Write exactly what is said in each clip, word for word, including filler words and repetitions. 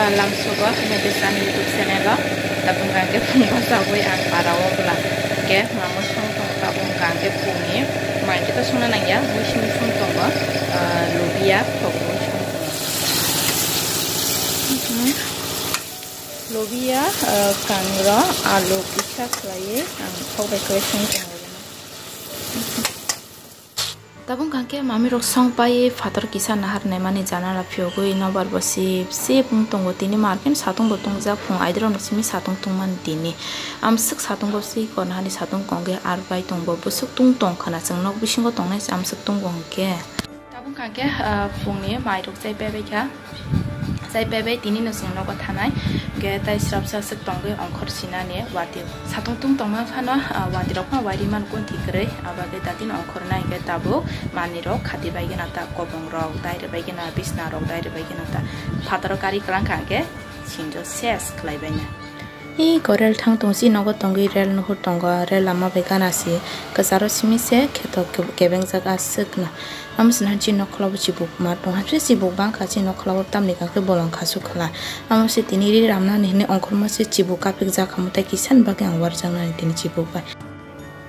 Lamsogo hwnwi bwsani YouTube channel o. Tabuk hwnkha khe phung bachagwi ang para o bwla. Khe mamwi song tong tabuk hwnkha khe phungni mai khe to songna nangya, mui simi song tongo, ah, lobia thok mui song tongo. Mhm. Lobia, ah, kangrok, alu kisa khlaiwi ang thok bai khe song tongo. Tabuk hwnkha khe mamirok song pai phatar kisa nahar naimani janala phiyogwi nobar bo sip sip wng tongo. Tini market satung bo tongjak, phung aidrok no simi satung tungmani tini. Amswk satung bo si konhani satung kongwi ar bai tongbo bwswk tung tong khna, chwng nok bisingo tongnai se amswk tungbo hwnkhe. Tabuk hwnkha khe, ah, phungni mairok chai paibai kha. Chai paibai tini no chwng nogo thanai. Hwnkhe tai srapsa swk tongwi ongkhor sinani watwi. Satung tung tongma phano, ah, watwi rok phano wairi man kunthi kwrwi. Abagwi datino ongkhornai hwnkhe tabuk manwirok khati bai gana ta, kobongrok dai rwbai gana, bisnarok dai rwbai gana ta. Phataro kari kwlang kha hwnkhe sinjo ses khlai baina. Iko rel thang tong si nogo tongwi rel nuhur tongo, rel lama bai gana si kwcharo simi se kheto ke-, kebengjak aswk no. Amo se nang chini nokhola bo chibuk ma tong, hapse chibuk bang kha chini nokhola bo tamni kang khe bolong kha su khwla. Amo se tini ri ramnani hinwi ongkhorma se chibuk kapik jak kha, mwtai kisa ni bagwi ang warjak nani tini chibuk bai.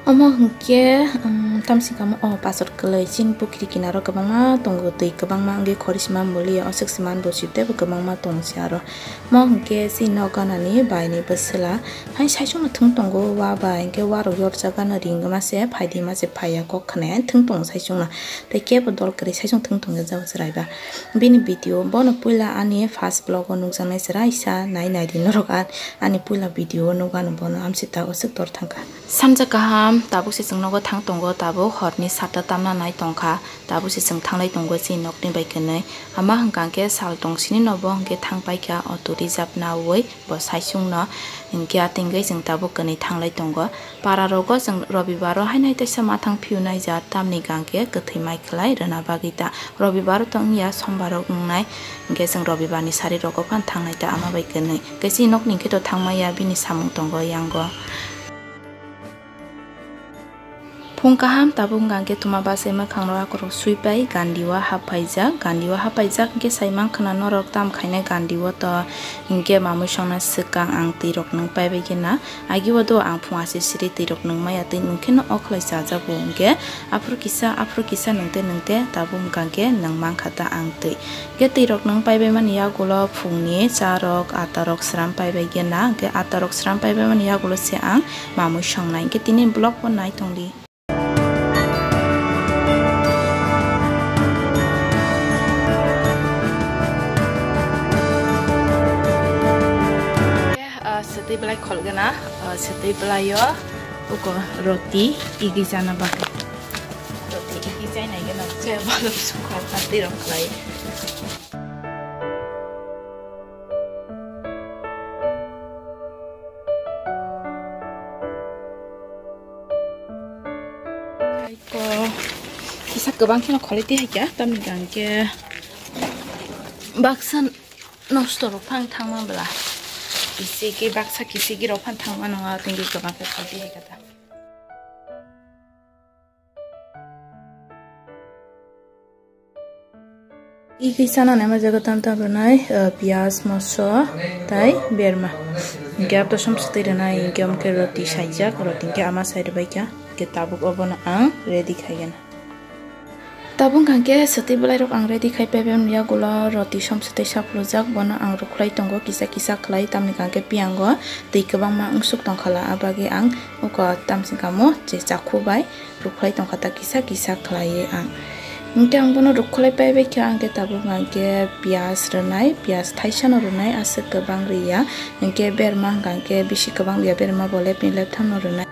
Omo hwnkhe, um, tamsing kamo o pasor kwlwi chini pukri kinaro kwbangma tongo, twi kwbangma wngwi khori se man boli ya, oswk se man bo si teibo kwbangma tong si aro. Mo hwnkhe chini nok ganani baini bwswla hai saichung no thwng tongo, wa bai hwnkhe wa rok yorjak gana ring ma se phaidi ma se phaiya kok khwnai thwng tongo saichung no. Tei kebo dol kwrwi saichung thwng tongya jao chwrai ba. Bini video bono puila ani first vlog o nukjaknai chwraisa nai nai di norok, a-, ani puila video o nukgano bono amsita oswk dor thangkha. Sanja kaham, tabuk se chwng nogo thang tongo, tabuk horni sata tamna nai tongkha, tabuk se chwng thanglai tongo chini nokni bai kwnwi. Ama hwnkha hwnkhe sal tong sini no bo hwnkhe thang paikha auto reserve naui. Bo saichung no hwnkhe atwngwi chwng tabuk kwnwi thanglai tongo. Para rogo chwng Robibar o haino hai teisa mathang phiu naijak, tamni hwnkhe kwthwi mai khlai rwna bagwi ta. Robibar o to wngya, Sombar o wngnai, hwnkhe chwng Robibar ni sari rogo phano thangnai ta ama bai kwnwi. Tei chini nokni hwnkhe to thangmaya, bini samung tongo yango. Phung kaham tabuk hwnkha hwnkhe thuma bachai mwkhang rok akorok sui pai gandi o hap phaijak, gandi o hap phaijak hwnkhe sai mankha na norok tam khainai gandi o to hwnkhe mamui songna swkang ang twi rok nwng pai bai khe na agi o do ang phung aswk siri twi rok nwng maya twi nwng khe no o khlai chajago hwnkhe aphuru kisa aphuru kisa nwng te nwng te tabuk hwnkha hwnkhe nwng mankha ta ang twi. Hwnkhe twi rok nwng paibai mani yagulo phungni cha rok, ata rok sram paibai gena. Hwnkhe ata rok sram paibai mani yagulo se ang mamui songnai. Hwnkhe tini vlog bo nai tongdi. Ah, swtwi belai khol gena, ah, swtwi belai o uko roti igi chana bagwi. Roti igi chainai gena se balok sukha patwi rok khlai. Ko kisa kwbang kheno kholai twi hai kha, tamni hwnkhe baksa nosto rok phang thangma bwla. Kisi ki baksa kisi ki rok phang thangma nang a, tini kwbang khe kholai twi hai kha ta. Igi chana naima jaga tam tam rwnai, eh, piyaj, moso, tai berma. Hingke abo to som swtwi rwnai, hingke omo khe roti saijak, roti hingke ama sai rwbaikha, hingke tabuk obono ang ready khaigena. Tabuk hingke swtwi bwlairok ang ready khai paibai yagulo roti som swtwi saphulujak, bono ang rwkhlai tongo kisa kisa khlai, tamni hingke piyango twi kwbangma wngsuk tongkhala, abagwi ang uko tamsingkamo je chakhu bai rwkhlai tongkha ta kisa kisa khlaiwi ang. Hingke ang bono rwkhlai paibai khe, ang khe tabuk hingke piyaj rwnai, piyaj thaisano rwnai, aswk kwbang rwya. Hingke berma hingka hingke bisi kwbang rwya, berma bo lepni lepthamno rwnai.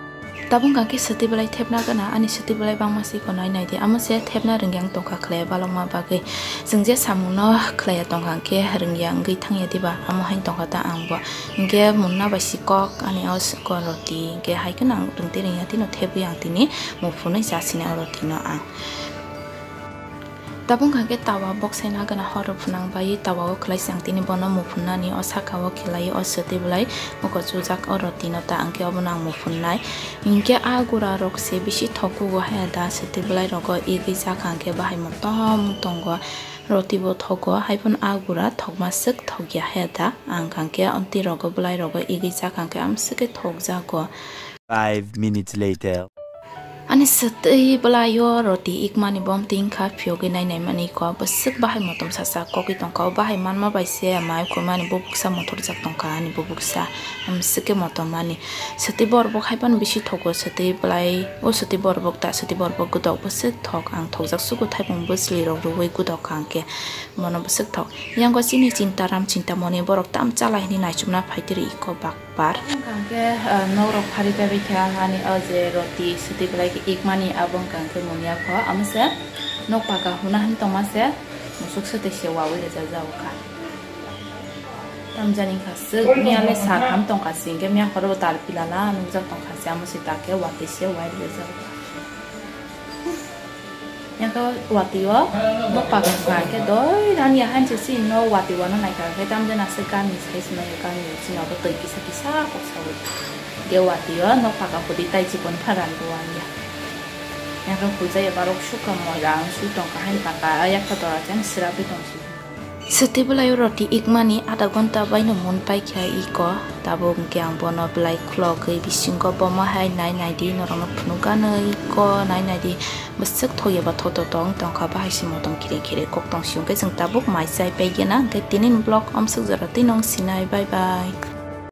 Tabuk hingka khe swtwi bwlai thepna gana, ani swtwi bwlai bangma se iko nai nai di. Amo se thepna rwngya wng tongkha khlaiya balokma bagwi. Chwng je samungno khlaiya tongkha hingke rwngya wngwi thangya diba, amo haino tongkha ta ang bo. Hingke munna bai si kok ani o s-, ko roti, hingke hai kheno ang rwngtwi rwngya tino thepwi ang tini muphunwi chasinai o rotino ang. Tabuk hingke tawa boksaina gana horo phunang bai tawa o khlai se ang tini bono muphunnani o saka o khlai o swtwi bwlai muko chujak o rotino ta hingke obono ang muphunnai. Hingke a gura rok se bisi thok kugo haya da swtwi bwlai rogo egwi jak hingke bahai motom tongo. Roti bo thogo, hai phano a gura thokma swk thokya he da. Ang kha khe amtwi rogo, bwlai rogo igwi cha kha khe amswk khe thokjago. Five minutes later. Ani swtwi bwlaio roti ikmani bom tin kha, phiyogwi nai nai mani kok bwswk bahai motom sasa kokwi tongkha. O bahai manma bai se mai khumani bubuksa mothorjak tongkha ani bubuksa. Amswk khe motom mani. Swtwi borbok hai phano bisi thogo, swtwi bwlai, o swtwi borbok ta, swtwi borbok gwdok bwswk thok. Ang thokjak sugo thaipung bwsli rok rwui gwdok kha hwnkhe bono bwswk thok. Yango chini Chintaram Chintamoni borok tam chala hini naichomna phaitiri iko bakpar. Hwnkhe, ah, nok rok phari pai bai kha hani o je roti swtwi bwlai khe ikmani abo wngkha hwnkhe munia kho. Amo se nok paka huna hwn tongma se musuk swtwi se wawi rwjak jago kha. Tamjani kha swk miya le sa kham tongkha se, hwnkhe miya khoro bo tal pilala nukjak tongkha se, amo se ta khe watwi se wai rwjak jago kha. Yako watwi o nok paka hwnkha khe doi rani ya hanse si no watwi o no naikha khe tamjani aswk gami sai se nai gami o chini abo twi kisa kisa kok sawi. Ke watwi o nok paka hudi tai chikon pha rani bo wanya. Yako hujai ya barok sukha moila ang su tongkha hain paka ayakha dora chen srapwi tongsi. Swtwi bwlaio roti ikmani adha ghonta baino mun paikha iko. Tabuk hwnkhe ang bono bwlai khulogwi bisingo bomo hai nai naidi, norokno phunukganwi iko nai naidi. Bwswk thokyaba thoto tong tongkha, bahai se motom khire khire kok tongsi hwnkhe chwng tabuk mai chai paigena. Hwnkhe tinini vlog omswk jora twi nung sinai, bye bye.